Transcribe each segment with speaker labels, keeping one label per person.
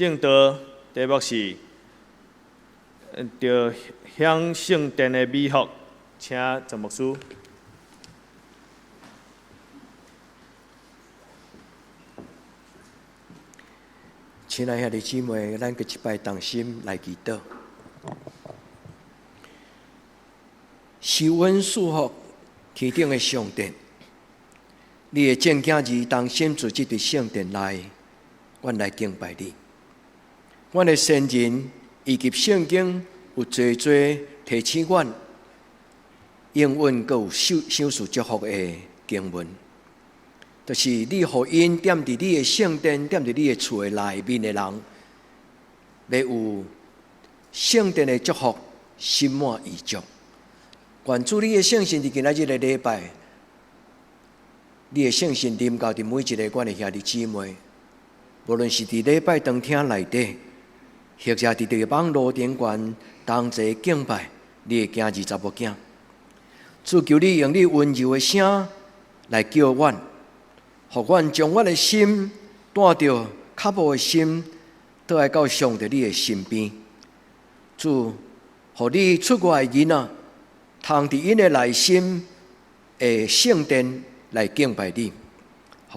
Speaker 1: 證道題目是著享聖殿的美福，請鄭牧師。
Speaker 2: 親愛兄弟姊妹，咱閣一擺同心來祈禱。施恩賜福天頂的上帝，你的眾囝兒同心聚集佇聖殿內，阮來敬拜你。阮的先人以及聖經有濟濟提醒阮，應允閣有賞賜祝福的經文。就是你予𪜶踮佇你的聖殿，踮佇你的厝的內面的人，欲有聖殿的祝福，心滿意足。願主你的聖神佇今仔日的禮拜，你的聖神臨到佇每一個阮的兄弟姊妹，無論是佇禮拜堂廳內底，或者佇佇網路頂懸同齊敬拜你的囝兒查某囝。主求你用你溫柔的聲來叫阮。予阮將阮的心帶著渴慕的心，倒來到上帝你的身邊。主，予你出外的囡仔，通佇𪜶的內心的聖殿來敬拜你。予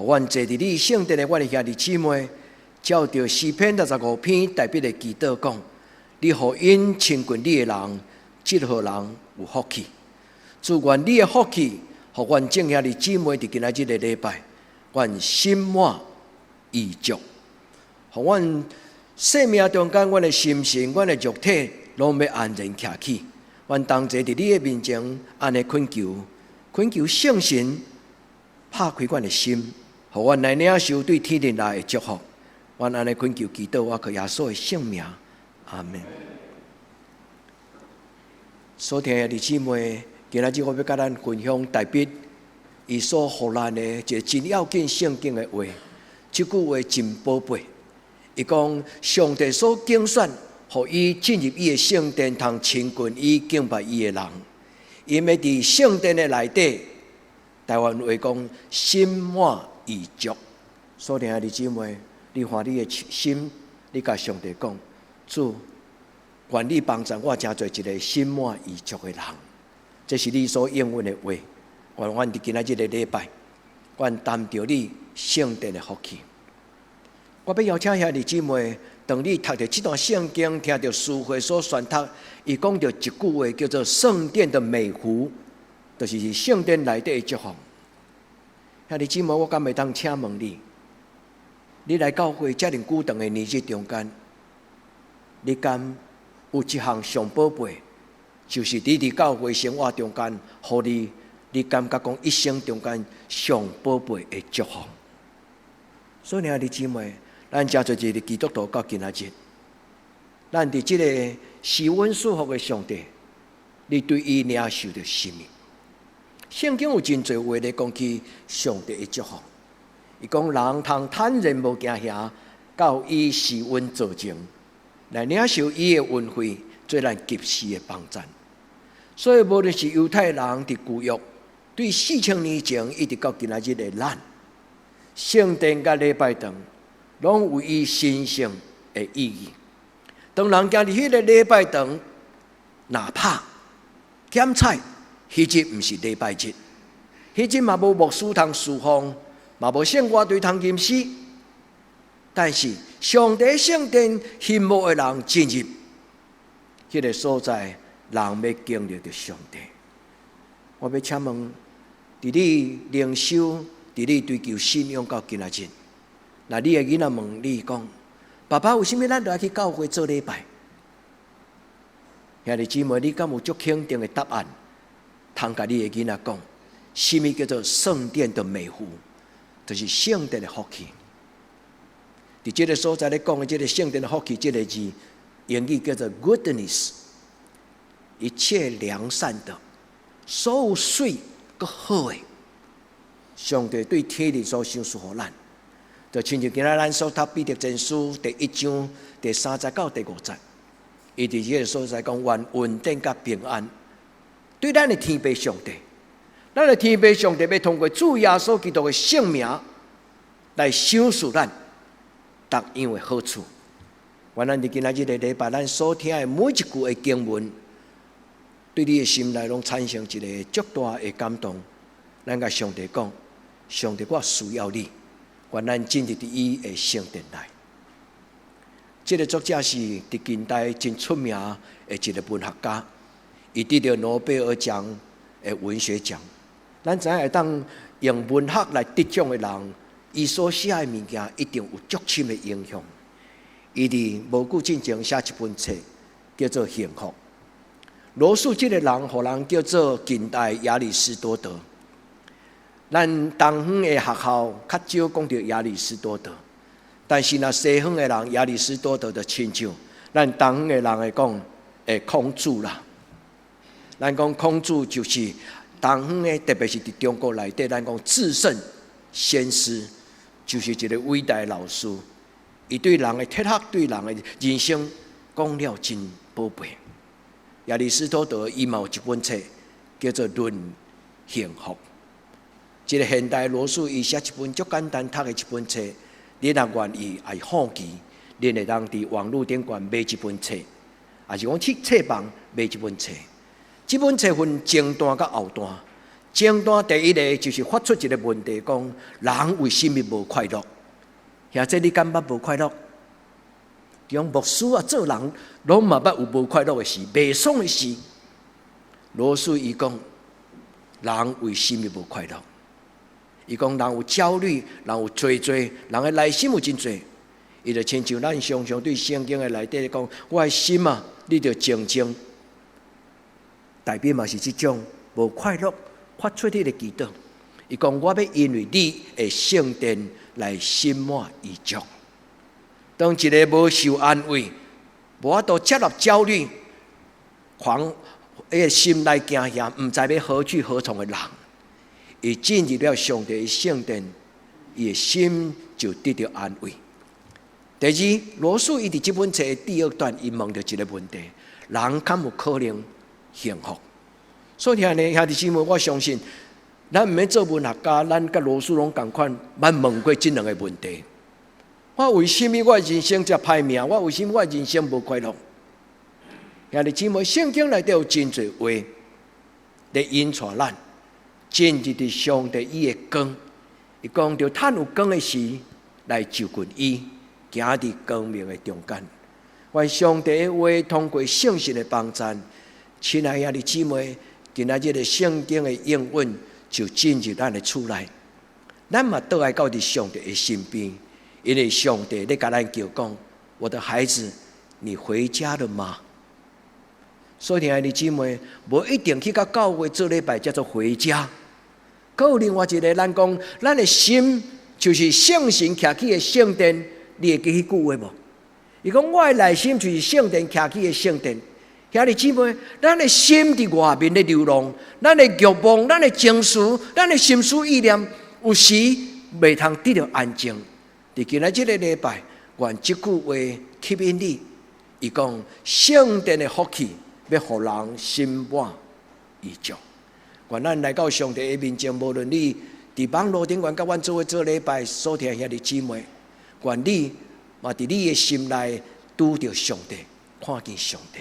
Speaker 2: 阮坐佇你聖殿的阮的兄弟姊妹，照著詩篇65篇大衛的祈禱講：你予𪜶親近你的人，這號人有福氣。主，願你的福氣，予阮眾兄弟姊妹佇今仔日的禮拜。願心滿意足，予阮生命中間，阮的心神、阮的肉體，攏欲安然徛起。阮同齊佇你的面前，按呢懇求，懇求聖神拍開阮的心，予阮來領受對天頂來的祝福。阮按呢懇求祈禱，我靠耶穌的聖名，阿們。所聽的弟姊妹，今仔日我欲佮咱分享大衛伊所予咱的一个真要緊聖經的話，這句話真寶貝。伊講上帝所揀選，予伊進入伊的聖殿，通親近伊、敬拜伊的人，𪜶欲佇聖殿的內底，台灣話講心滿意足。所聽的姊妹，你看你的心，你共上帝講，主，願你幫助我，成做一个心滿意足的人。這是你所應允的話。願阮佇今仔日个禮拜，阮擔著你聖殿的福氣。我欲邀請兄弟姊妹，當你讀著這段聖經，聽著詩會所宣讀，伊講著一句話，叫做“聖殿的美福”，就是聖殿內底的祝福。兄弟姊妹，我敢會當請問你，你來教會遮爾久長的年日中間，你敢有一項上寶貝，就是你佇教會生活中間，予你？你感覺講一生中間上寶貝的祝福？所以兄弟姊妹，咱成做一个基督徒到今仔日，咱佇這个施恩賜福的上帝，你對伊領受著啥物？聖經有真濟話咧講起上帝的祝福。伊講人通坦然無驚嚇，到伊施恩座前來領受伊的恩惠，做咱及時的幫贊。所以無論是猶太人佇舊約，對4000年前一直到今仔日的咱，聖殿佮禮拜堂，攏有伊神聖的意義。當人行入彼个禮拜堂，哪怕檢採，彼日毋是禮拜日，彼日嘛無牧師通侍奉，嘛無聖樂隊通吟詩，但是上帝聖殿欣慕的人進入彼个所在，人欲經歷著上帝。我欲請問，佇你靈修，佇你追求信仰到今仔日，若你的囡仔問你講：爸爸，為啥物咱著愛去教會做禮拜？兄弟姊妹，你敢有足肯定的答案，通共你的囡仔講，啥物叫做聖殿的美福，就是聖殿的福氣。佇這个所在咧講的這个聖殿的福氣，這个字英語叫做 goodness，一切良善的。所有媠閣好的，上帝對天裡所賞賜予咱，就親像今仔咱所讀彼得前書第一章第三節到第五節，伊佇這个所在講願恩典佮平安，對咱的天父上帝，咱的天父上帝欲通過主耶穌基督的聖名來賞賜咱逐樣的好處。願咱佇今仔日的禮拜，咱所聽的每一句的經文，對你的心內攏產生一个足大的感動。咱共上帝講：上帝，我需要你。願咱進入佇伊的聖殿內。這个作者是佇近代真出名的一个文學家，伊得著諾貝爾獎的文學獎。咱知影會當用文學來得獎的人，伊所寫的物件一定有足深的影響。伊佇無久進前寫一本冊，叫做《幸福》。羅素這个人，予人叫做近代亞里士多德。咱東方的學校較少講著亞里士多德，但是若西方的人亞里士多德就親像咱東方的人會講，孔子啦。咱講孔子就是東方的，特別是佇中國內底，咱講至聖先師，就是一个偉大的老師。伊對人的哲學，對人的人生講了真寶貝。亞里士多德伊嘛有一本冊叫做《論幸福》。這个現代羅素伊寫一本足簡單讀的一本冊，你若願意愛好奇，你會當佇網路頂懸買這本冊，抑是講去冊房買這本冊。這本冊分前段佮後段。前段第一个就是發出一个問題，講人為啥物無快樂？兄弟，你敢捌無快樂？像牧師啊，做人攏嘛捌有無快樂的事、袂爽的事。羅素伊講，人為啥物無快樂？伊講人有焦慮，人有濟濟，人的內心有真濟。伊就親像咱常常對聖經的內底講，我的心啊，你著靜靜。代表嘛是這種無快樂，發出彼个祈禱。伊講我欲因為你的聖殿來心滿意足。當一个無受安慰、無法度接納焦慮、狂彼个心內驚嚇，毋知欲何去何從的人，伊進入了上帝的聖殿，伊的心就得著安慰。第二，羅素伊佇這本冊的第二段，伊問著一个問題：人敢有可能幸福？所以兄弟兄弟姊妹，我相信，咱毋免做文學家，咱佮羅素攏仝款，捌問過這兩个問題：我為啥物我人生遮歹命？我為啥物我人生無快樂？兄弟姊妹，聖經內底有真濟話，咧引帶咱進入佇上帝伊的光。伊講著趁有光的時，來就近伊，行佇光明的中間。願上帝的話通過聖神的幫助，親愛兄弟姊妹，今仔日的聖經的應允就進入咱的厝內。咱嘛倒來到佇上帝的身邊，因為上帝咧共咱叫講：我的孩子，你回家了嗎？所以，兄弟姊妹，無一定去到教會做禮拜，叫做回家。閣有另外一个，咱講，咱的心就是聖神徛起的聖殿，你會記彼句話無？伊講我的內心就是聖殿徛起的聖殿。兄弟姊妹，咱的心佇外面咧流浪，咱的慾望、咱的情緒、咱的心思意念，有時袂通得著安靜。佇今仔這个禮拜，願這句話吸引你。伊講聖殿的福氣，欲予人心滿意足。願咱來到上帝的面前，無論你佇網路頂懸佮阮做伙做禮拜所聽兄弟姊妹，願你嘛佇你的心內拄著上帝，看見上帝。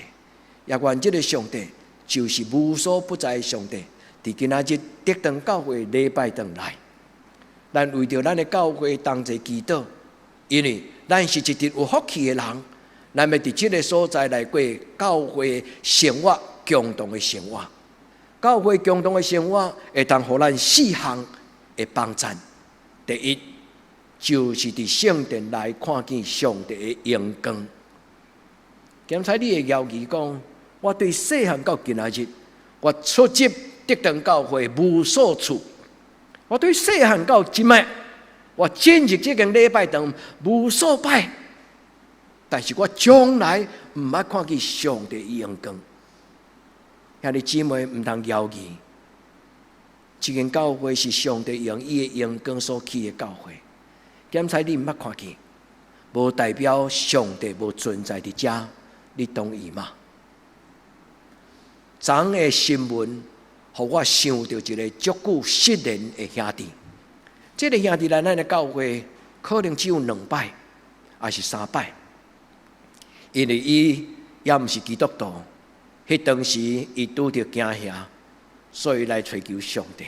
Speaker 2: 也願這个上帝就是無所不在的上帝，佇今仔日得堂教會禮拜堂內，咱為著咱的教會同齊祈禱，因為咱是一群有福氣的人，咱欲佇這个所在來過教會生活共同的生活。教會共同的生活會當予咱四項的幫贊。第一，就是佇聖殿內看見上帝的榮光。剛才你會猶豫講，我對細漢到今仔日，我出入得堂教會無數次。我對細漢到這擺，我進入這間禮拜堂無數擺，但是我從來毋捌看見上帝的榮光。兄弟姊妹，毋通猶豫，這間教會是上帝用伊的榮光所起的教會。剛才你毋捌看見，無代表上帝無存在佇遮，你同意嗎？昨的新聞，予我想著一个足久失聯的兄弟。這个兄弟來咱的教會，可能只有兩擺，抑是三擺。因為伊也毋是基督徒，彼當時伊拄著驚嚇，所以來揣求上帝。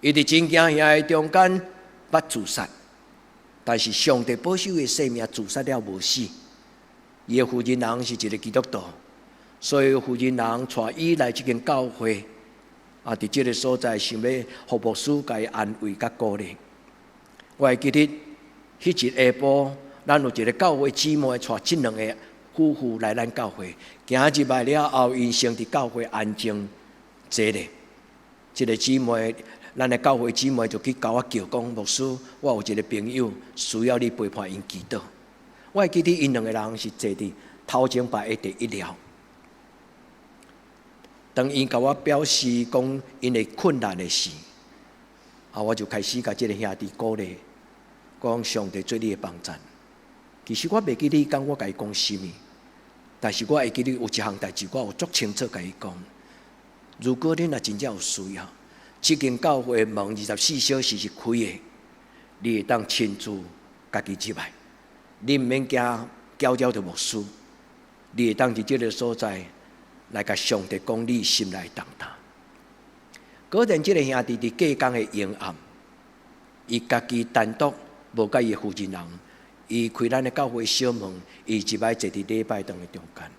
Speaker 2: 伊佇真驚嚇的中間欲自殺，但是上帝保守伊的性命，自殺了無死。伊的負責人是一个基督徒，所以負責人帶伊來這間教會，啊，佇這个所在想欲予牧師共伊安慰佮鼓勵。我會記得彼一下晡，咱有一个教會姊妹帶這兩个夫婦來咱教會，行入來了後，𪜶先佇教會安靜坐咧。這个姊妹，咱的教會姊妹就去共我叫講，牧師，我有一个朋友需要你陪伴𪜶祈禱。我會記得𪜶兩个人是坐佇頭前排的第一樓。當𪜶共我表示講𪜶的困難的時，啊，我就開始共這个兄弟鼓勵，講上帝做你的幫贊。其實我袂記得講我共伊講啥物，但是我會記得有一項代誌，我有足清楚共伊講。如果你若真正有需要，這間教會門24小時是開的，你會當親自家己入來，你毋免驚攪擾著牧師，你會當佇這个所在來共上帝講你心內重擔。果然，這个兄弟佇隔工的昏暗，伊家己單獨無佮伊的負責人，伊開咱的教會小門，伊一擺坐佇禮拜堂的中間。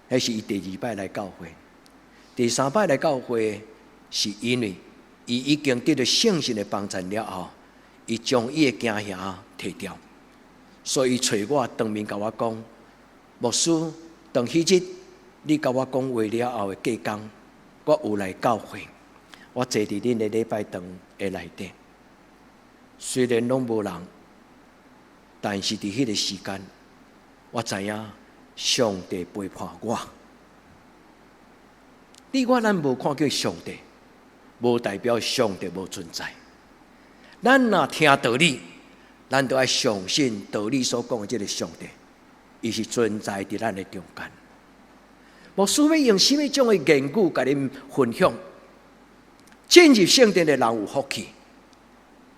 Speaker 2: 彼是伊第二擺來教會，第三擺來教會，是因為伊已經得著聖神的幫贊了後，伊將伊的驚嚇提掉，所以伊揣我當面共我講，牧師，當彼日你共我講話了後的隔工，我有來教會，我坐佇恁的禮拜堂的內底，雖然攏無人，但是佇彼个時間，我知影上帝陪伴我。你我咱無看見上帝，無代表上帝無存在。咱若聽道理，咱都愛相信道理所講的這个上帝，伊是存在佇咱的中間。牧師欲用啥物種的言語共恁分享？進入聖殿的人有福氣。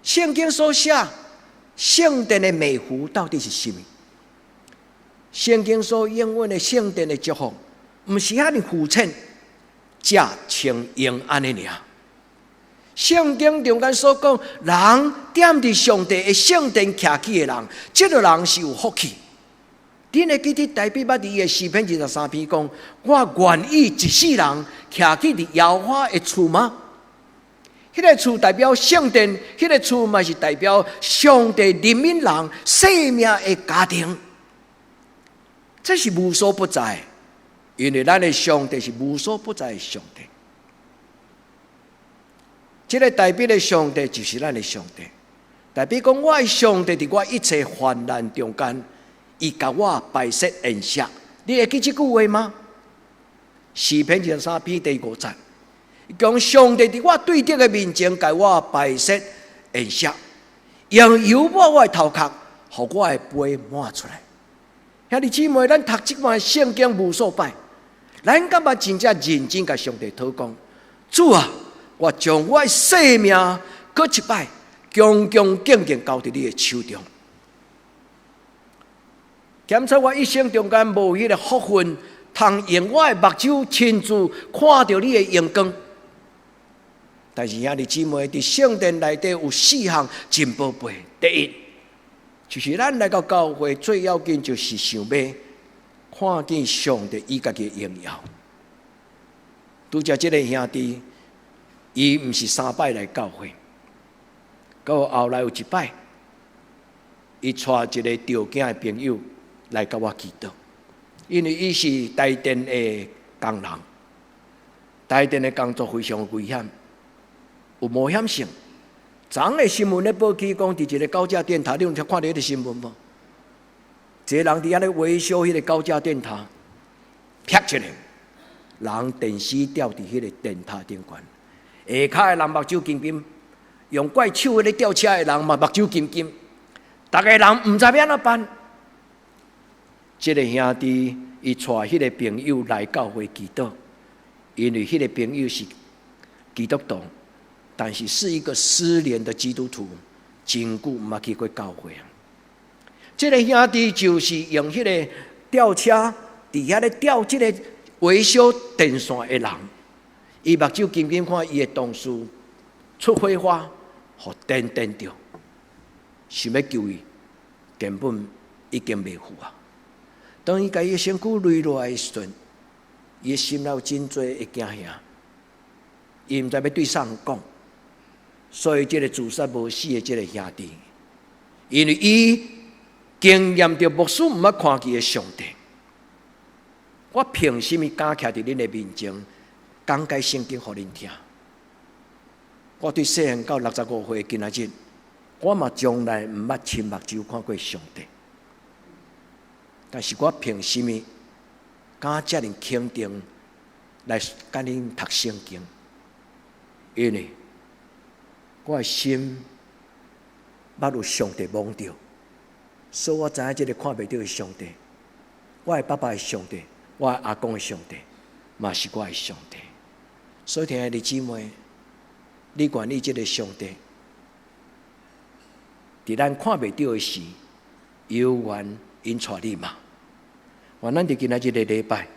Speaker 2: 聖經所寫聖殿的美福到底是啥物？聖經所應允的聖殿的祝福，毋是遐爾膚淺，食穿用按呢爾。聖經中間所講，人踮佇上帝的聖殿徛起的人，這个人是有福氣。恁會記得大衛捌佇伊的詩篇23篇講：我願意一世人徛起佇耶和華的厝嗎？彼个厝代表聖殿，彼个厝嘛是代表上帝憐憫人生命的家庭。這是無所不在，因為咱的上帝是無所不在的上帝。這个代表的上帝就是咱的上帝，代表講我的上帝佇我一切患難中間，伊共我擺設筵席。你會記這句話嗎？詩篇23篇第五節，講上帝佇我對敵的面前，共我擺設筵席，用油抹我的頭殼，予我的杯滿出來。兄弟姊妹，咱讀這段聖經無數擺，咱敢捌真正認真共上帝禱告？主啊，我將我的生命閣一擺，恭恭敬敬交佇你的手中。檢查我一生中間無彼个福分，通用我的目睭親自看著你的榮光。但是兄弟姊妹，佇聖殿內底有四項真寶貝。第一，就是咱來到教會最要緊，就是想欲看見上帝伊家己的榮耀。拄才這个兄弟，伊毋是三擺來教會，閣後來有一擺，伊帶一个著驚的朋友來共我祈禱，因為伊是台電的工人，台電的工作非常危險，有冒險性。昨昏的新聞咧報起講，佇一个高架電塔，你有看著彼个新聞無？一个人佇遐咧維修彼个高架電塔，啪一下，人電死吊佇彼个電塔頂懸，下跤的人目睭金金，用拐手彼个吊車的人嘛目睭金金，逐个人毋知欲按怎辦。這个兄弟伊帶彼个朋友來教會祈禱，因為彼个朋友是基督徒，但是是一個失聯的基督徒，真久毋捌去過教會啊。這个兄弟就是用彼个吊車佇遐咧吊這个維修電線的人，伊目睭緊緊看伊的同事出火花，予電電著，想欲救伊，根本已經袂赴啊。當伊共伊的身軀擂落來的時陣，伊的心內有真濟的驚嚇，伊毋知欲對啥人講，所以這个自殺無死的這个兄弟，因為伊經驗著牧師毋捌看見的上帝，我憑啥物敢徛佇恁的面前講解聖經予恁聽？我對細漢到65歲今仔日，我嘛從來毋捌親目睭看過上帝。但是我憑啥物敢遮爾肯定來共恁讀聖經？因為我的心捌有上帝摸著，所以我知影這个看袂著的上帝，我的爸爸的上帝，我的阿公的上帝，嘛是我的上帝。所以，親愛的姊妹，你願意這个上帝，佇咱看袂著的時，猶原引帶你嗎？願咱佇今仔日的禮拜，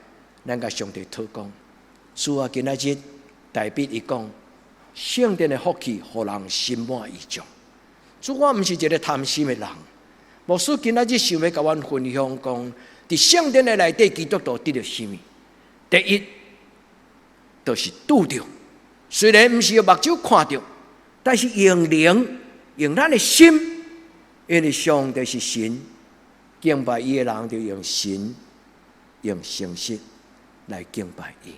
Speaker 2: 咱共上帝禱告，主啊，今仔日大衛伊講，聖殿的福氣，予人心滿意足。主，我毋是一个貪心的人。牧師今仔日想欲共阮分享講，佇聖殿的內底，基督徒得著啥物？第一，就是拄著，雖然毋是用目睭看著，但是用靈，用咱的心，因為上帝是神，敬拜伊的人就用神，用誠實來敬拜伊。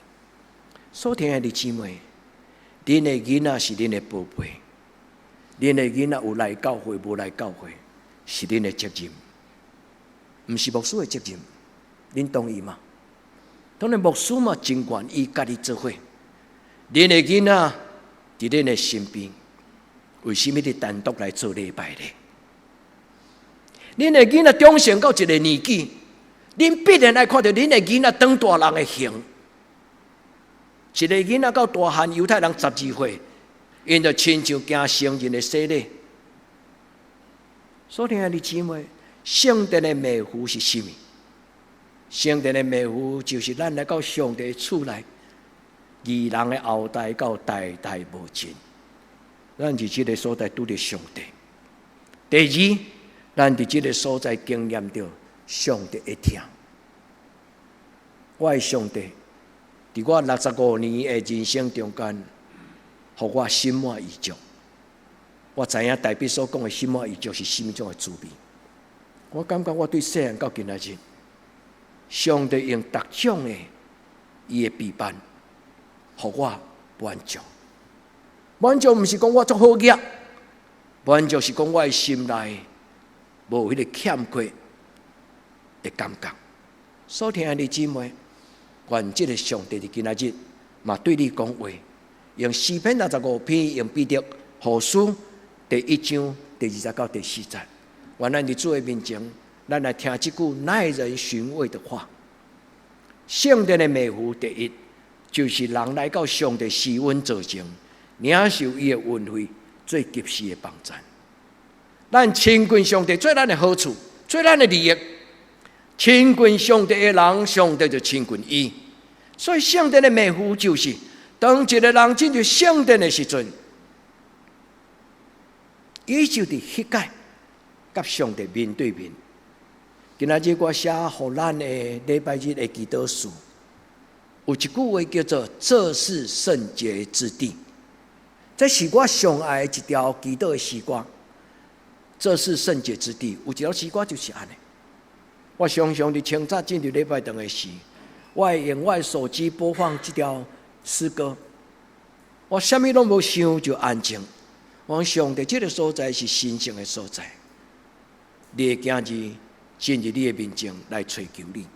Speaker 2: 所親愛的姊妹，恁的囡仔是恁的寶貝，恁的囡仔有來教會無來教會，是恁的責任，毋是牧師的責任。恁同意嗎？當然牧師嘛真願意佮你做伙。恁的囡仔佇恁的身邊，為啥物你單獨來做禮拜咧？恁的囡仔長成到一个年紀，恁必然愛看著恁的囡仔長大人的形。一个囡仔到大漢，猶太人12歲，𪜶就親像行成人的洗禮。所以，親愛的姊妹，聖殿的妹夫是啥物？聖殿的妹夫就是咱來到上帝厝內，義人的後代到代代無盡。咱佇這个所在拄著上帝。第二，咱佇這个所在經驗著上帝的疼。我的上帝，佇我65年的人生中間，予我心滿意足。我知影大衛所講的心滿意足是啥物種的滋味。我感覺我對細漢到今仔日，上帝用逐種的伊的備辦，予我滿足。滿足毋是講我足好額，滿足是講我的心內無彼个欠缺的感覺。所親愛的姊妹，願這个上帝佇今仔日嘛對你講話，用詩篇65篇，用彼得後書第一章第二節到第四節，願咱佇主的面前，咱來聽這句耐人尋味的話。聖殿的妹夫第一，就是人來到上帝施恩座前，領受伊的恩惠最及時的幫贊。咱親近上帝，做咱的好處，做咱的利益。親近上帝的人，上帝就親近伊。所以聖殿的妹夫就是，當一个人進入聖殿的時陣，伊就佇彼個佮上帝面對面。今仔日我寫予咱的禮拜日的祈禱書，有一句話叫做“這是聖潔之地”，這是我上愛的一條祈禱的詩歌。這是聖潔之地，有一條詩歌就是按呢。我常常佇清早進入禮拜堂的時，我會用我的手機播放這條詩歌。我啥物攏無想，就安靜。我講上帝，這个所在是神聖的所在，你的囝兒進入你的面前來揣求你。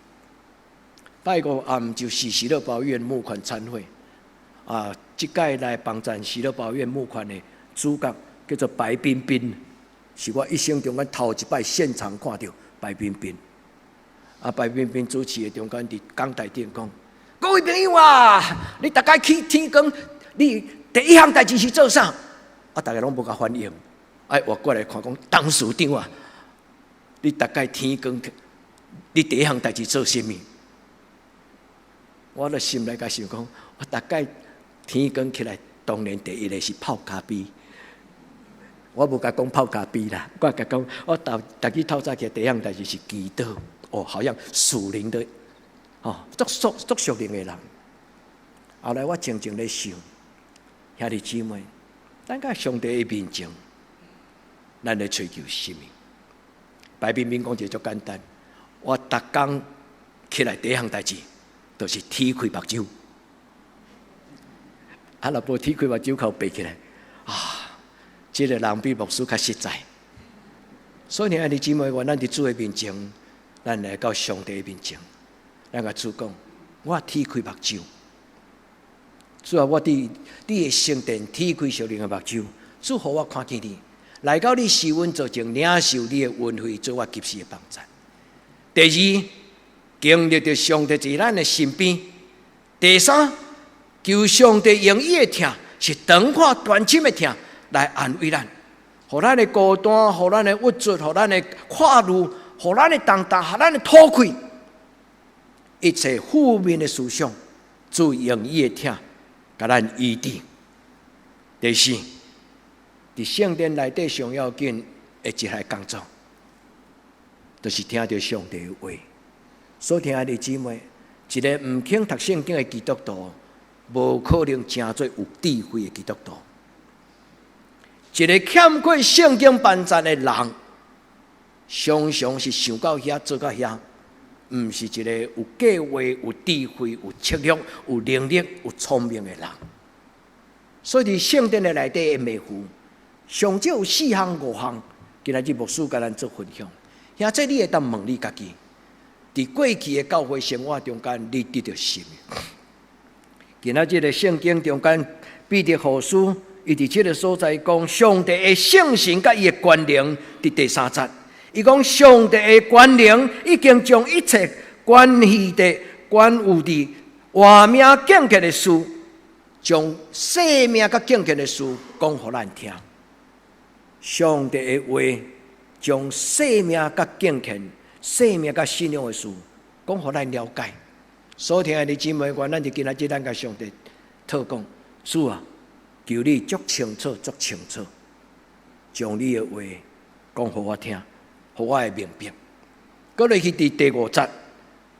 Speaker 2: 拜五暗就是喜樂保育院募款餐會，啊，這屆來幫贊喜樂保育院募款的主角叫做白冰冰，是我一生中間頭一擺現場看著白冰冰。啊，白冰冰主持的中間佇講台頂講，各位朋友啊，你逐家去天光，你第一項代誌是做啥？啊，逐家攏無共反應，哎，我過來看講，董事長啊，你逐擺天光，你第一項代誌做啥物？我咧心內共想講，我逐擺天光起來，當然第一个是泡咖啡。我無共講泡咖啡啦，我共講，我逐逐日透早起來第一項代誌是祈禱。哦，好像屬靈的，哦，足屬足屬靈的人。後來我靜靜咧想，兄弟姊妹，咱佮上帝的面前，咱咧追求啥物？白冰冰講一个足簡單，我逐工起來第一項代誌，就是鐵開目睭。啊，若無鐵開目睭，口閉起來，啊，這个人比牧師較實在。所以，兄弟姊妹，願咱佇主的面前，咱來到上帝的面前，咱共主講，我鐵開目睭。主啊，我佇你的聖殿鐵開屬靈的目睭，主予我看見你，來到你施恩座前領受你的恩惠，做我及時的幫助。第二，經歷著上帝佇咱的身邊。第三，求上帝用伊的疼，是長闊斷深的疼來安慰咱，予咱的孤單，予咱的鬱卒，予咱的看慮，予咱的重擔，予咱的吐氣，一切負面的思想，主用伊的疼，共咱醫治。第四，佇聖殿內底上要緊的一項工作，就是聽著上帝的話。所聽的姊妹，一个毋肯讀聖經的基督徒，無可能成做有智慧的基督徒。一个欠缺聖經幫贊的人，常常是想到遐做到遐，毋是一個有計劃、有智慧、有策略、有能力、有聰明的人。所以佇聖殿的內底的迷糊，上少有四項五項，今仔日牧師共咱做分享。兄弟，你會當問你家己，佇過去的教會生活中間，你得著啥物？今仔日的聖經中間，彼得後書，伊佇這个所在講，上帝的聖神佮伊的權能，佇第三節，伊講上帝的權能已經將一切關係的關有佇活命敬虔的事，將生命佮敬虔的事講予咱聽。上帝的話將生命佮敬虔、生命佮信仰的事講予咱了解。所聽的姊妹，願咱佇今仔日咱共上帝禱告，主啊，求你足清楚、足清楚，將你的話講予我聽，予我會明白。閣落去佇第五節，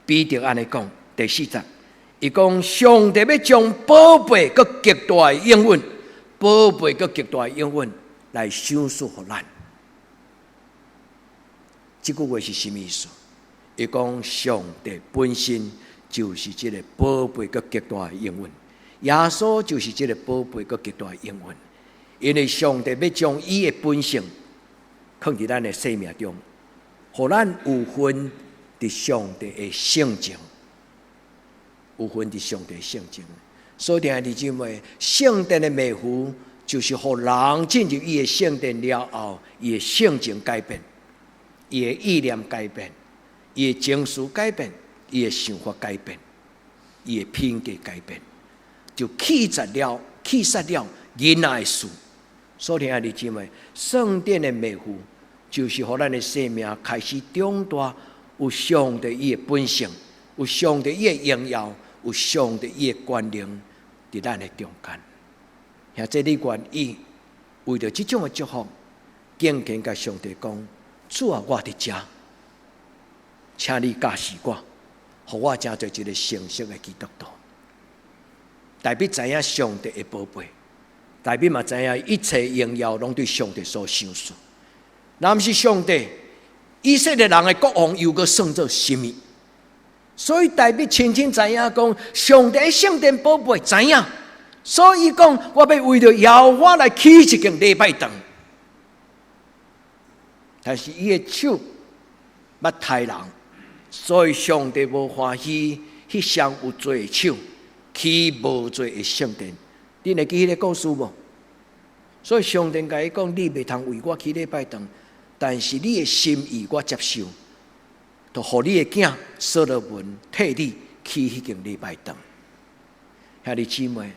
Speaker 2: 彼得按呢講，第四節，伊講上帝欲將寶貝閣極大的應允，寶貝閣極大的應允來賞賜予咱。這句話是啥物意思？伊講上帝本身就是這个寶貝閣極大的應允，耶穌就是這个寶貝閣極大的應允。因為上帝欲將伊的本性囥佇咱的生命中，予咱有份佇上帝的性情，有份佇上帝的性情。所以，兄弟姊妹，聖殿的廟宇就是予人進入伊的聖殿了後，伊的性情改變，伊的意念改變，伊的情緒改變，伊的想法改變，伊的品格改變，就棄絕了、棄殺了囡仔的事。所以，兄弟姊妹，聖殿的廟宇就是予咱的生命開始長大，有上帝伊的本性，有上帝伊的榮耀，有上帝伊的權能佇咱的中間。兄弟，你願意為著這種的祝福，敬虔共上帝講：主啊，我佇遮，請你教示我，予我成做一个成熟的基督徒。大衛知影上帝的寶貝，大衛嘛知影一切榮耀攏對上帝所賞賜。若毋是上帝，以色列人的國王又閣算做啥物？所以大衛清清知影講，上帝聖殿寶貝知影，所以講我欲為著耶和華來起一間禮拜堂。但是伊的手捌刣人，所以上帝無歡喜彼雙有罪的手起無罪的聖殿。恁會記彼个故事無？所以上帝共伊講：你袂通為我起禮拜堂，但是你的心意我接受，就予你的囝所羅門替你起彼間禮拜堂。兄弟姊妹，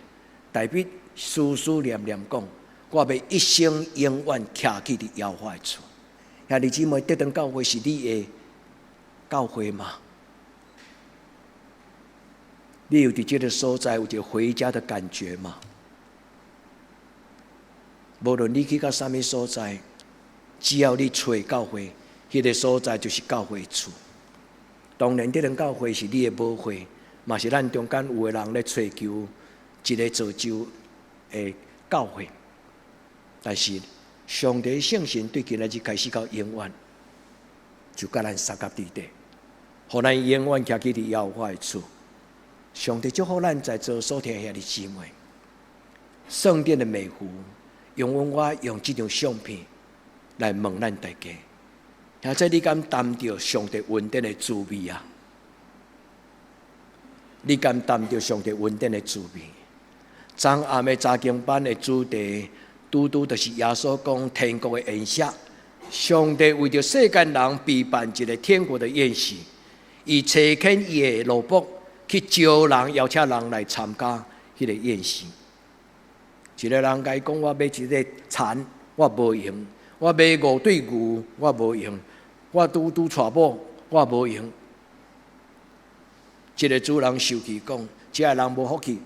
Speaker 2: 大衛思思念念講：我欲一生永遠徛起佇耶和華的厝。兄弟姊妹，德堂教會是你的教會嗎？你有佇這个所在有一个回家的感覺嗎？無論你去到啥物所在，只要你揣教會，彼个所在就是教會厝。當然，德堂教會是你的母會，嘛是咱中間有的人咧揣求一个造就的教會。但是，上帝聖神對今仔日開始到永遠，就佮咱相佮佇底，予咱永遠徛起佇耶和華的厝。上帝祝福咱在座所聽兄弟姊妹，聖殿的美福，容許我用這張相片來問咱大家：兄弟，你敢擔著上帝恩典的滋味啊？你敢擔著上帝恩典的滋味？昨暗的查經班的主題，拄拄就是耶穌講天國的宴席。上帝為著世間人備辦一个天國的宴席，伊差遣伊的奴僕去招人，邀請人來參加彼个宴席。一个人共伊講：我買一个田，我無閒；我買五對牛，我無閒；我拄拄娶某，我無閒。這个主人生氣講：這个人無福氣，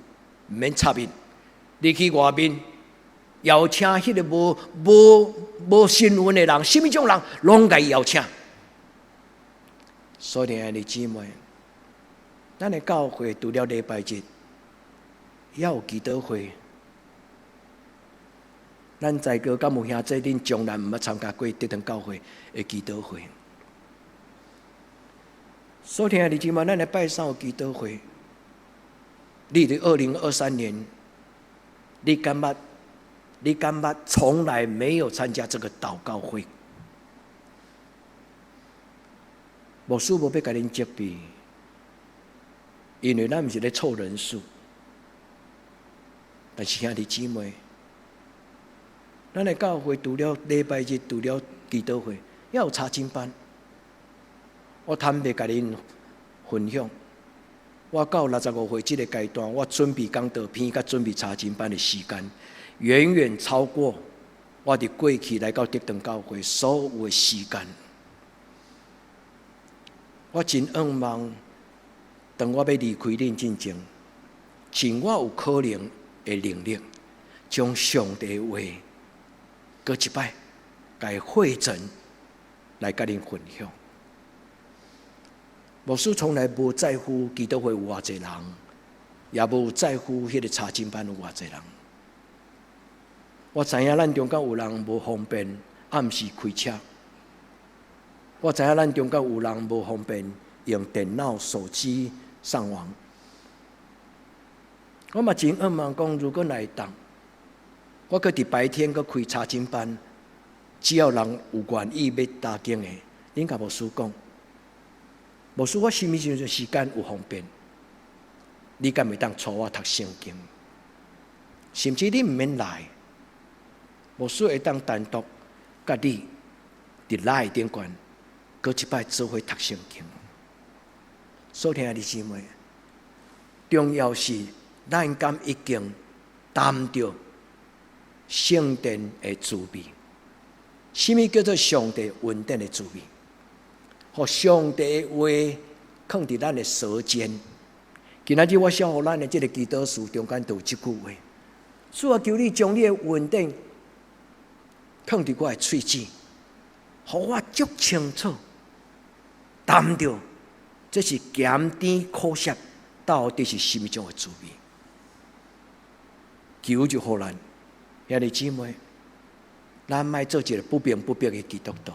Speaker 2: 毋免插伊。你去外面邀請彼个無身份的人，啥物種人，攏共伊邀請。所以，兄弟姊妹，咱的教會除了禮拜日，也有祈禱會。咱在座敢有兄弟，恁從來毋捌參加過德堂教會的祈禱會。所以，兄弟姊妹，咱的拜三有祈禱會。你佇2023年，你感覺？你感覺從來沒有參加這個禱告會？牧師無欲共恁責備，因為咱毋是咧湊人數。但是兄弟姊妹，咱的教會除了禮拜日，除了祈禱會，也有查經班。我坦白共恁分享，我到65歲這个階段，我準備講道片佮準備查經班的時間，遠遠超過我佇過去來到德堂教會所有的時間。我真向望，當我欲離開恁進前，盡我有可能的能力，將上帝的話閣一擺，共伊匯整來佮恁分享。牧師從來無在乎祈禱會有偌濟人，也無在乎彼个查經班有偌濟人。我知影咱中間有人無方便暗時開車，我知影咱中間有人無方便用電腦、手機上網。我嘛真向望講，如果會當，我閣佇白天閣開查經班，只要人有願意欲查經的，恁共牧師講，牧師我啥物時陣時間有方便，你敢會當帶我讀聖經？甚至你毋免來，牧師會當單獨佮你佇 LINE 頂懸，閣一擺做伙讀聖經。所聽的姊妹，重要是咱敢已經擔著聖殿的滋味。啥物叫做上帝恩典的滋味？予上帝的話囥佇咱的舌尖。今仔日我寫予咱的這个祈禱詞中間就有這句話：主啊，求你將你的恩典囥佇我的喙舌，予我足清楚擔著，這是鹹甜苦澀到底是啥物種的滋味？求就予咱，兄弟姊妹，咱莫做一个不明不白的基督徒。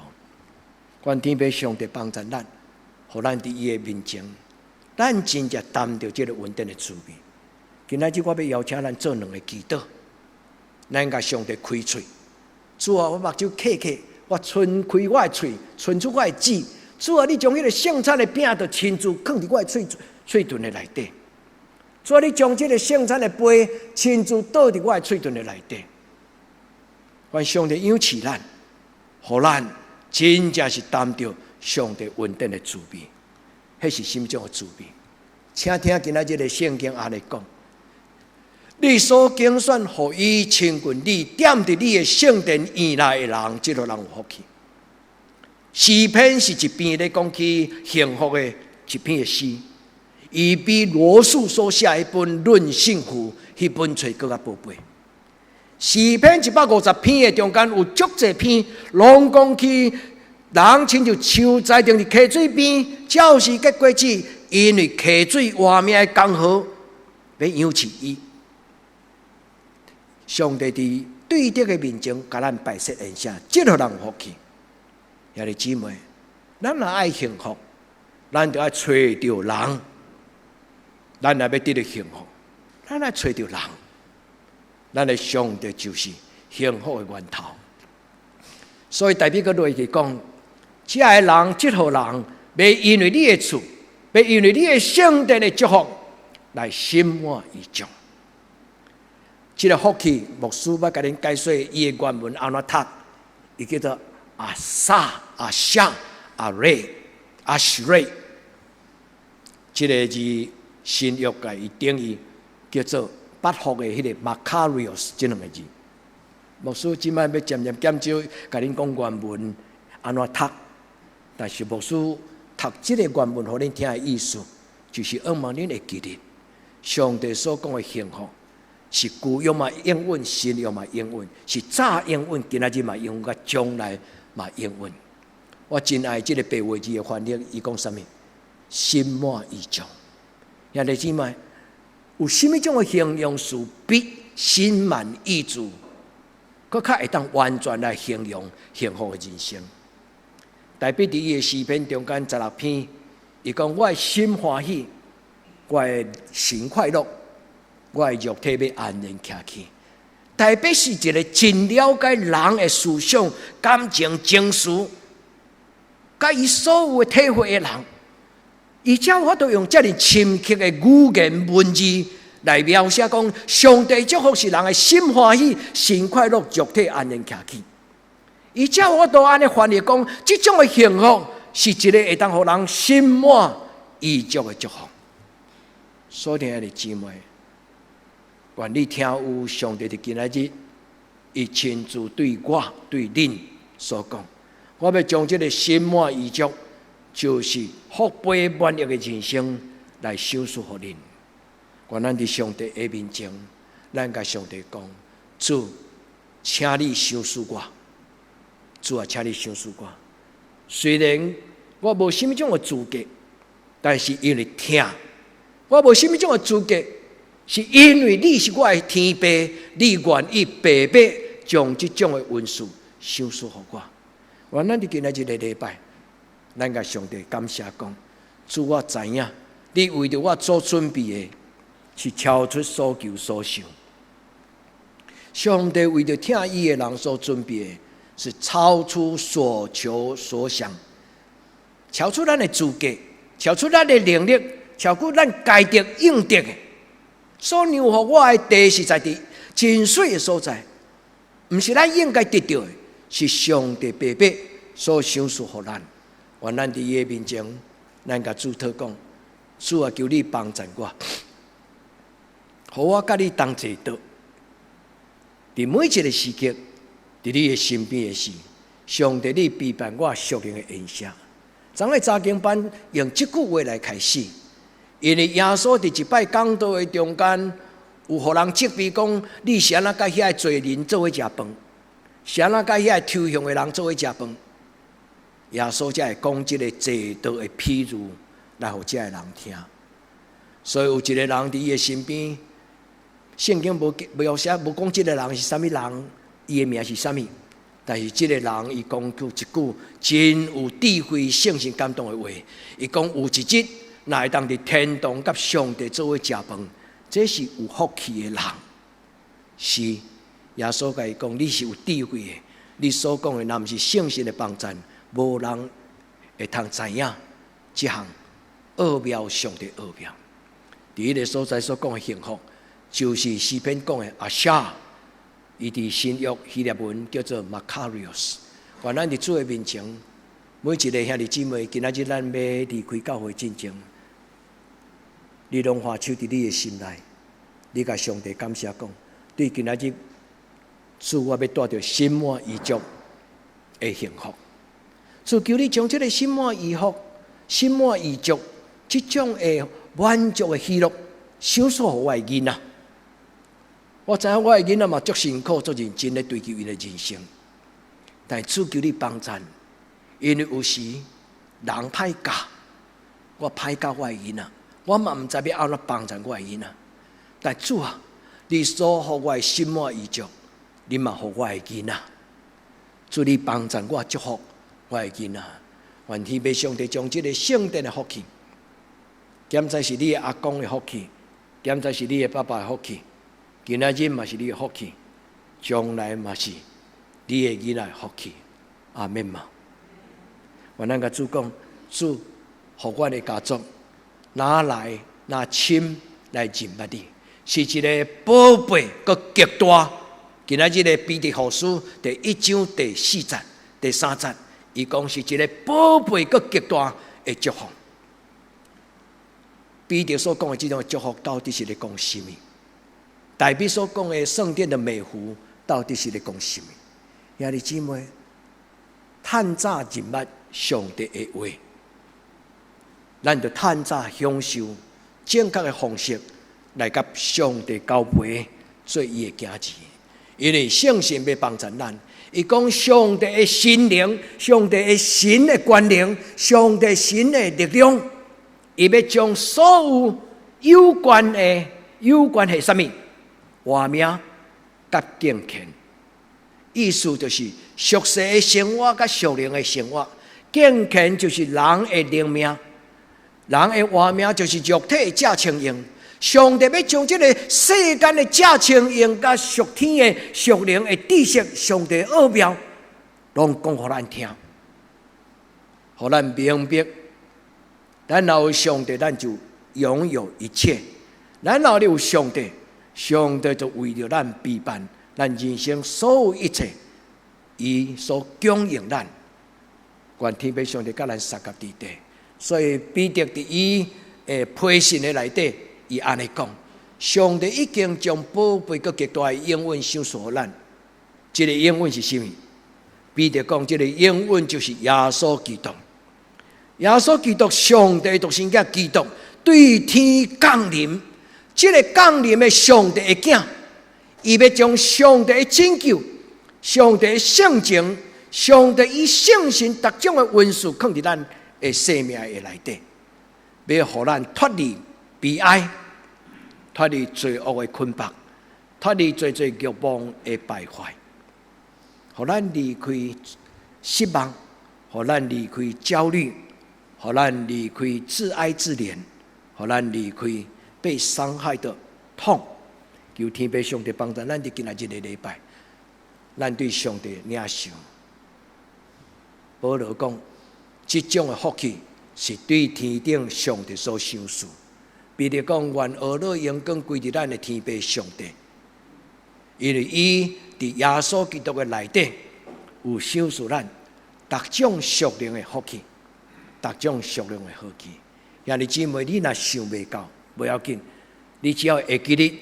Speaker 2: 願天父上帝幫助咱，予咱佇伊的面前，咱真正擔著這个恩典的滋味。今仔日我欲邀請咱做兩个祈禱，咱共上帝開喙。主啊，我目睭瞌瞌，我伸開我的喙，伸出我的舌。主啊，你將彼个聖餐的餅就親自囥佇我的喙唇的內底。主啊，你將這个聖餐的杯親自倒佇我的喙唇的內底。願上帝養賜咱，予咱真正是擔著上帝恩典的滋味。彼是啥物種的滋味？請聽今仔日的聖經按呢講：你所揀選予伊親近你，踮佇你的聖殿院內的人，這個人有福氣。詩篇是一篇咧講起幸福的一篇的詩，伊比羅素所寫彼本《論幸福》彼本冊閣較寶貝。詩篇150篇的中間有足濟篇，攏講起人親像樹栽種佇溪水邊，照時結果子，因為溪水活命的江河欲養飼伊。上帝佇對德的面前，共咱擺設宴席，這予人有福氣。兄弟姊妹，咱若愛幸福，咱就愛揣著人。咱若欲得著幸福，咱愛揣著人。咱的上帝就是幸福的源頭。所以大衛閣落去講，這个人，這號人，欲因為你的厝，欲因為你的聖殿的祝福，來心滿意足。這个福氣，牧師欲共恁解說伊的原文按怎讀，伊叫做阿薩、阿夏、阿瑞、阿什瑞。這个字新約共伊定義叫做八福的彼个 Makarios 這兩个字。牧師這擺欲漸漸減少共恁講原文按怎讀，但是牧師讀這个原文予恁聽的意思，就是向望恁會記得上帝所講的幸福。是舊約嘛應允，新約嘛應允，是早應允，今仔日嘛應允，佮將來嘛應允。我真愛這个白話字的翻譯，伊講啥物？心滿意足。兄弟姊妹，有啥物種的形容詞比心滿意足，閣較會當完全來形容幸福的人生？大衛佇伊的詩篇中間16篇，伊講我的心歡喜，我的神快樂。我的肉體欲安然徛去。大衛是一个真了解人的思想、感情、情緒，佮伊所有的體會的人，伊才有法度用遮爾深刻的語言文字來描寫講，上帝祝福是人的心歡喜、神快樂、肉體安然徛去。伊才有法度按呢翻譯講，這種的幸福是一个會當予人心滿意足的祝福。所以，親愛的姊妹，願你聽有上帝佇今仔日，伊親自對我、對恁所講，我欲將這个心滿意足，就是福杯滿溢的人生來賞賜予恁。願咱佇上帝的面前，咱共上帝講：主，請你賞賜我。主啊，請你賞賜我。雖然我無啥物種的資格，但是因為疼，我無啥物種的資格。是因為你是我的天父，你願意白白將這種的恩賜賞賜予我。願咱佇今仔日個禮拜，咱共上帝感謝講：主，我知影，你為著我所準備的，是超出所求所想。上帝為著疼伊的人所準備的，是超出所求所想，超出咱的資格，超出咱的能力，超過咱該得應得的。所讓予我的地實在佇真媠的所在，毋是咱應該得著的，是上帝白白所賞賜予咱。願咱佇伊的面前，咱共主禱講：主啊，求你幫贊我，予我佮你同齊倒。佇每一个時刻，佇你的身邊的時，上帝你備辦我屬靈的宴席。昨昏查經班用這句話來開始。因為耶穌佇一擺講道的中間，有予人責備講：你是按怎佮遐个罪人做伙食飯？是按怎佮遐个抽凶的人做伙食飯？耶穌才會講這个坐桌的譬喻來予這个人聽。所以有一个人佇伊的身邊，聖經無描寫無講這个人是啥物人，伊的名是啥物，但是這个人伊講出一句真有智慧、聖神感動的話。伊講有一日，若會當佇天堂佮上帝做伙食飯，這是有福氣的人。是耶穌共伊講，你是有智慧的，你所講的若毋是聖神的幫贊，無人會通知影這項奧妙，上帝奧妙。佇彼个所在所講的幸福，就是詩篇講的阿沙，伊佇新約希臘文叫做 Makarios。願咱佇主的面前，每一个兄弟姊妹，今仔日咱欲離開教會進前，你攏橫手佇你的心內，你共上帝感謝講，對今仔日主，我欲帶著心滿意足的幸福。主求你將這个心滿意足、心滿意足這種的滿足的喜樂，賞賜予我的囡仔。我知影我的囡仔嘛足辛苦、足認真咧追求𪜶的人生，但主求你幫贊，因為有時人歹教，我歹教我的囡仔，我嘛毋知欲按怎幫贊我的囡仔。但主啊，你所予我的心滿意足，你嘛予我的囡仔。主你幫贊我，祝福我的囡仔。願天父上帝將這个聖殿的福氣，敢知是你的阿公的福氣，敢知是你的爸爸的福氣，今仔日嘛是你的福氣，將來嘛是你的囡仔的福氣。阿們嘛。願咱共主講，主，予阮的家族，若來若深來認捌你，是一个寶貝閣極大。今仔日的彼得後書第一章第四節、第三節，伊講是一个寶貝閣極大的祝福。彼得所講的這種祝福，到底是咧講啥物？大衛所講的聖殿的美福，到底是咧講啥物？兄弟姊妹，趁早認捌上帝的話，咱就趁早享受正確的方式來佮上帝交陪，做伊的囝兒。因為聖神欲幫助咱，伊講上帝的神靈、上帝的神的權能、上帝神的力量，伊欲將所有有關的、有關係啥物活命佮敬虔，意思就是屬世的生活佮屬靈的生活。敬虔就是人的靈命，人的活命就是肉體的食穿用。上帝欲將這个世間的食穿用，佮屬天的屬靈的知識，上帝奧妙，攏講予咱聽，予咱明白。咱若有上帝，咱就擁有一切。咱若有上帝，上帝就為著咱備辦咱人生所有一切，伊所供應咱。願天父上帝佮咱相佮佇底。所以彼得佇伊的批信的內底，伊按呢講：上帝已經將寶貝閣極大的應允賞賜予咱。這个應允是啥物？彼得講，這个應允就是耶穌基督。耶穌基督，上帝獨生子基督對天降臨，這个降臨的上帝的囝，伊欲將上帝的拯救、上帝的聖情、上帝伊聖神逐種的恩賜，囥佇咱的生命的內底，欲予咱脫離悲哀，脫離罪惡的捆綁，脫離濟濟慾望的敗壞，予咱離開失望，予咱離開焦慮，予咱離開自哀自憐，予咱離開被傷害的痛。求天父上帝幫助咱佇今仔日的禮拜，咱對上帝領受。保羅講，這種的福氣是對天頂上帝所賞賜。彼得講，願呵樂榮光歸佇咱的天父上帝，因為伊佇耶穌基督的內底有賞賜咱逐種屬靈的福氣，逐種屬靈的好氣。兄弟姊妹，你若想袂到，無要緊，你只要會記得，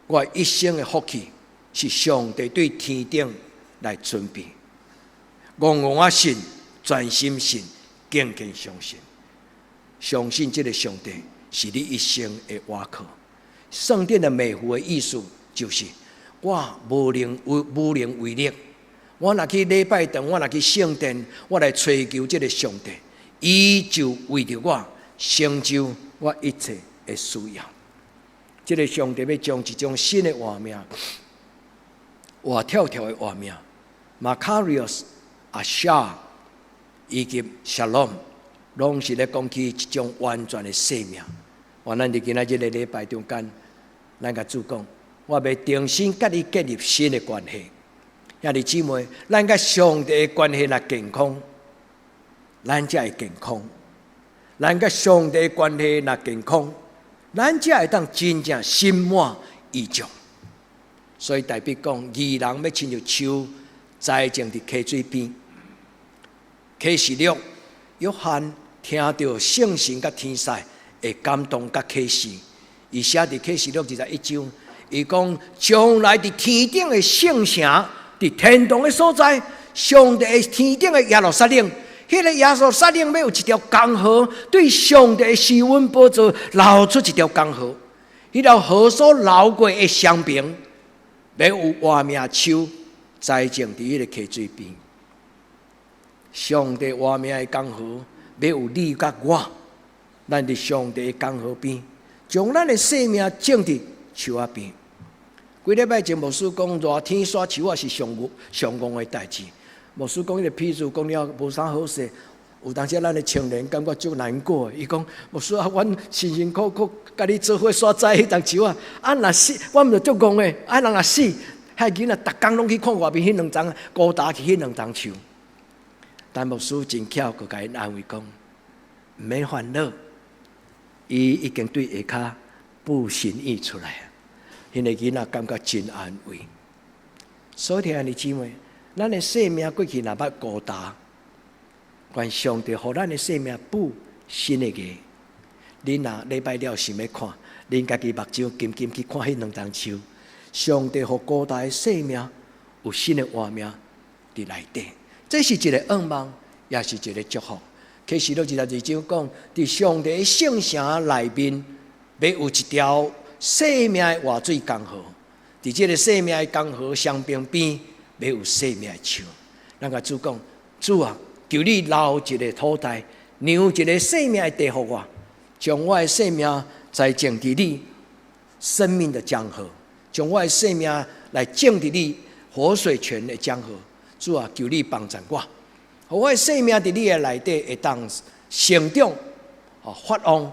Speaker 2: 我一生的福氣是上帝對天頂來準備。戇戇仔信，專心信，敬虔相信，相信這个上帝是你一生的倚靠。聖殿的美福的意思就是，我無能為力。我若去禮拜堂，我若去聖殿，我來揣求這个上帝，伊就為著我成就我一切的需要。這个上帝欲將一種新的活命，活跳跳的活命，Makarios、Asher 以及 Shalom，攏是咧講起一種完全的生命。願咱佇今仔日的禮拜中間，咱共主講，我欲重新佮你建立新的關係。兄弟姊妹，咱佮上帝的關係若健康，咱才會健康；咱佮上帝的關係若健康，咱才會當真正心滿意足。所以大衛講，義人欲親像樹栽種佇溪水邊。啟示錄，約翰聽著聖神佮天使的感動佮啟示，伊寫佇啟示錄21章，伊講將來佇天頂的聖城，佇天堂的所在，上帝的天頂的耶路撒冷，彼個耶路撒冷欲有一條江河，對上帝的施恩寶座流出一條江河，彼條河所流過的雙爿，欲有活命樹栽種佇彼個溪水邊。上帝活命的江河，欲有你佮我，咱佇上帝的江河邊，將咱的生命種佇樹仔邊。幾禮拜前牧師講熱天徙樹仔是上上戇的代誌。牧師講彼個譬喻講了無啥好勢，有當時咱的青年感覺足難過。伊講牧師啊，阮辛辛苦苦共你做伙徙栽彼叢樹仔，啊若死，阮毋就足戇的，啊人若死，彼囡仔逐工攏去看外面彼兩叢孤焦去彼兩叢樹。但牧師真巧，閣共𪜶安慰講，毋免煩惱，伊已經對下跤布新葉出來。彼個囡仔感覺真安慰。所以兄弟姊妹，咱的生命過去若捌孤焦，願上帝予咱的生命補新的芽。恁若禮拜了想欲看，恁家己目睭緊緊去看彼兩叢樹，上帝予孤焦的生命有新的活命佇內底。這是一個願望，也是一個祝福。啟示錄22章講，佇上帝的聖城內面，欲有一條生命的活水江河，佇這个生命的江河雙爿邊，欲有生命的樹。咱共主講，主啊，求你留一个土地，留一个生命的地予我，將我的生命栽種佇你生命的江河，將我的生命來種佇你活水泉的江河。主啊，求你幫助我，予我的生命佇你的內底會當成長、哦發旺，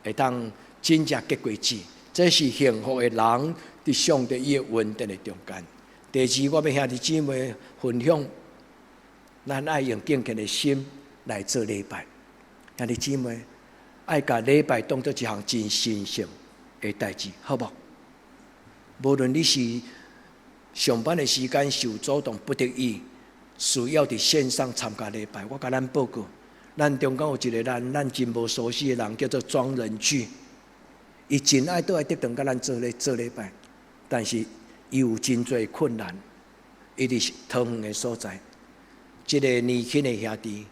Speaker 2: 會當真正結果子。這是幸福的人佇上帝伊的恩典的中間。第二，我欲兄弟姊妹分享，咱愛用敬虔的心來做禮拜。兄弟姊妹，愛共禮拜當做一項真神聖的代誌，好無？無論你是上班的時間受阻擋不得已，需要佇線上參加禮拜，我共咱報告，咱中間有一个人，咱真無熟悉的人，叫做莊仁巨。伊真愛倒來德堂共咱做咧做禮拜，但是伊有真濟困難，伊佇桃園的所在，這个年輕的兄弟，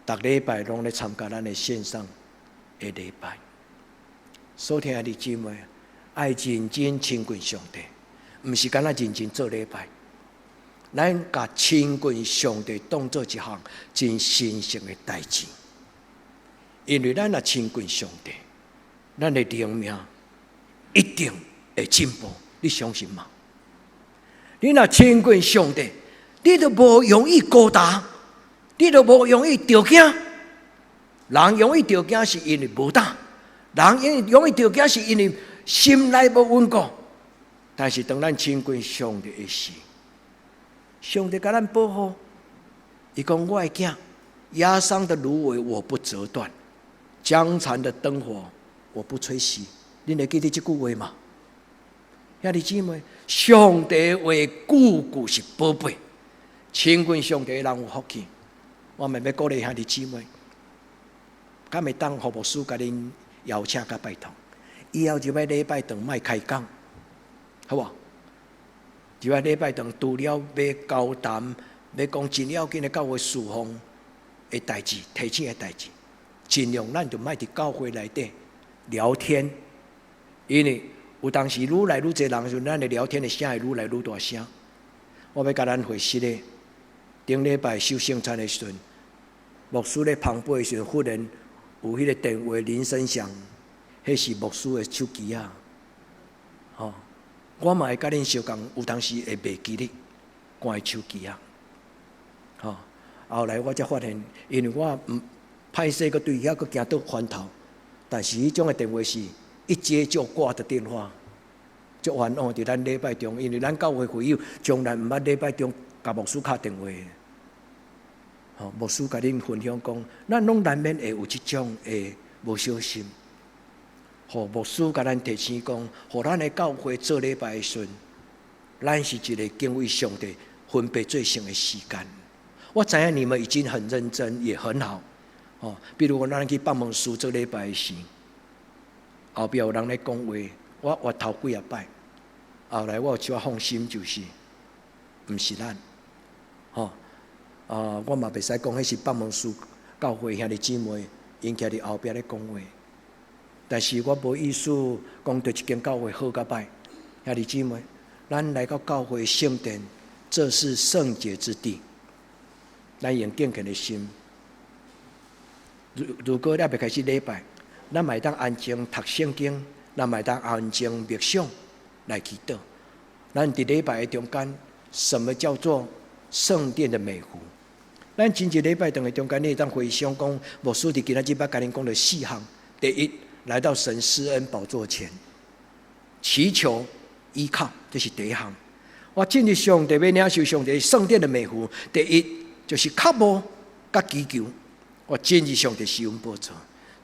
Speaker 2: 逐禮拜攏咧參加咱的線上的禮拜。所聽的姊妹，愛認真親近上帝，毋是干焦認真做禮拜。咱共親近上帝當做一項真神聖的代誌，因為咱若親近上帝，咱的靈命一定會進步，你相信嗎？你若親近上帝，你就無容易孤單，你就無容易著驚。人容易著驚是因為無膽，人因容易著驚是因為心內無穩固。但是當咱親近上帝的時，上帝共咱保護，伊講我的囝，壓傷的蘆葦我不折斷，將殘的燈火我不吹熄。恁會記得這句話嗎？兄弟姊妹，上帝話句句是寶貝，親近上帝的人有福氣。我嘛欲鼓勵兄弟姊妹，敢會當予牧師共恁邀請佮拜託，以後入來禮拜堂莫開講，好無？入來禮拜堂除了欲交談，欲講真要緊的教會事奉的代誌、提醒的代誌，盡量咱就莫佇教會內底聊天，因為有當時愈來愈濟人時陣，咱的聊天的聲會愈來愈大聲。我欲共咱回實的，頂禮拜守聖餐的時陣，牧師咧捧杯的時陣，忽然有彼个電話鈴聲響，彼是牧師的手機仔。吼，我嘛會佮恁相仝，有當時會袂記得關手機仔。吼，後來我才發現，因為我毋歹勢，閣對遐閣驚倒翻頭，但是彼種的電話是一接就掛的電話，足冤枉佇咱禮拜中，因為咱教會會友從來毋捌禮拜中共牧師敲電話。吼，牧師共恁分享講，咱攏難免會有這種的無小心。予牧師共咱提醒講，予咱的教會做禮拜的時陣，咱是一个敬畏上帝、分別做聖的時間。我知影你們已經很認真，也很好。哦，比如講，咱去北門書做禮拜時，後壁有人咧講話，我越頭幾仔擺，後來我有一寡放心，就是，毋是咱，吼。啊，我嘛袂使講，彼是北門市教會兄弟姊妹，𪜶徛佇後壁咧講話。但是我無意思講著一間教會好佮歹，兄弟姊妹，咱來到教會聖殿，這是聖潔之地，咱用敬虔的心。如果猶未開始禮拜，咱嘛會當安靜讀聖經，咱嘛會當安靜默想來祈禱。咱佇禮拜的中間，什麼叫做聖殿的美福？咱真濟禮拜堂的中間，你會當回想講，牧師佇今仔日捌共恁講著四項。第一，來到神施恩寶座前，祈求依靠，這是第一項。我進入上帝欲領受上帝聖殿的美福，第一就是渴慕佮祈求，我進入上帝施恩寶座。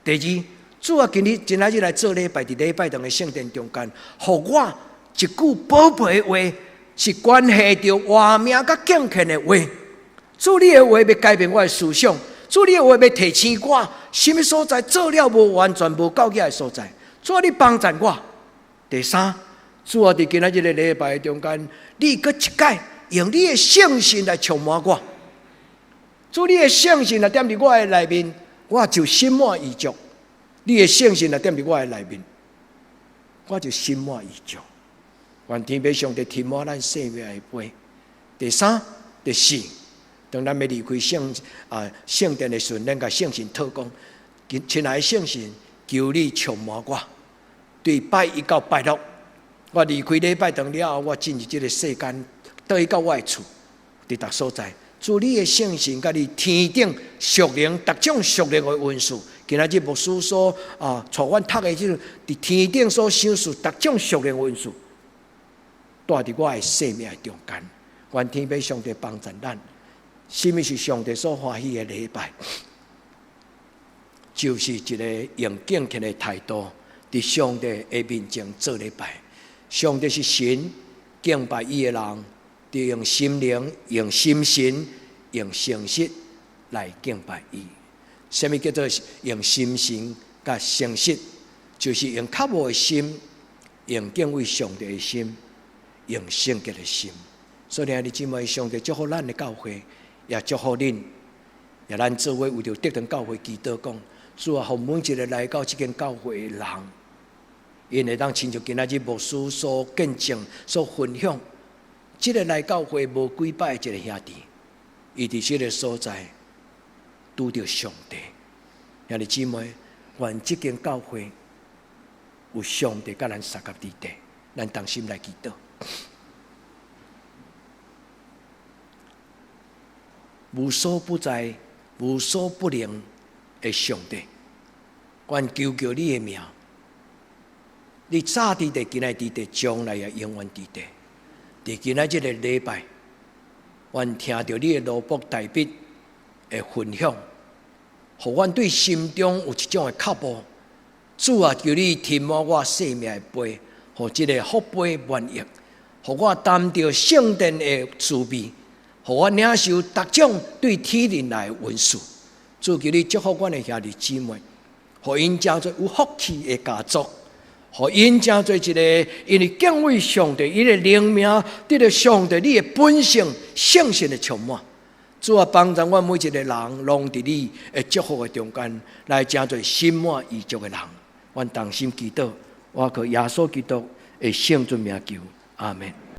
Speaker 2: 第二，主啊，今日今仔日來做禮拜，佇禮拜堂的聖殿中間，予我一句寶貝的話，是關係著活命佮敬虔的話。主你的話欲改變我的思想，主你的話欲提醒我，啥物所在做了無完全、無夠額的所在，主啊，你幫助我。第三，主啊，佇今仔日的禮拜中間，你閣一擺用你的聖神來充滿我。主你的聖神若踮佇我的內面，我就心滿意足。你的聖神若踮佇我的內面，我就心滿意足。願天父上帝填滿咱生命的杯。第三、第四，當咱欲離開聖殿的時陣，咱共聖神禱講：親愛的聖神，求你充滿我。對拜一到拜六，我離開禮拜堂了後，我進入這个世間，倒去到我的厝，佇逐所在。主你的聖神佮你天頂屬靈逐種屬靈的恩賜。今仔日牧師所帶阮讀的這個，佇天頂所賞賜逐種屬靈的恩賜，帶佇我的生命的中間。願天父上帝幫助咱。啥物是上帝所歡喜的禮拜？就是一个用敬虔的態度，佇上帝的面前做禮拜。上帝是神，敬拜伊的人，著用心靈、用心神、用誠實來敬拜伊。啥物叫做用心神佮誠實？就是用渴慕的心，用敬畏上帝的心，用聖潔的心。所以，兄弟姊妹，上帝祝福咱的教會，也祝福恁，也咱做伙為著德堂教會祈禱講，主啊，予每一个來到這間教會的人，𪜶會當親像今仔日牧師所見證、所分享，這个來教會無幾擺的一个兄弟，伊佇這个所在拄著上帝。兄弟姊妹，願這間教會有上帝佮咱相佮佇底，咱同心來祈禱。無所不在、無所不能的上帝，阮求求你的名，你早佇地，今仔佇地，將來也永遠佇地。佇今仔這个禮拜，阮聽著你的奴僕大衛的分享，予阮對心中有一種的渴慕。主啊，求你填滿我生命的杯，予這个福杯滿溢，予我擔著聖殿的滋味。予我領受逐種對天靈來的恩賜，主求你祝福阮的兄弟姊妹，予𪜶成做有福氣的家族，予𪜶成做一个因為敬畏上帝，伊的靈命得著上帝你的本性聖神的充滿。主啊，幫助阮每一个人，攏佇你的祝福的中間，來成做心滿意足的人。阮同心祈禱，我靠耶穌基督的聖尊名求，阿門。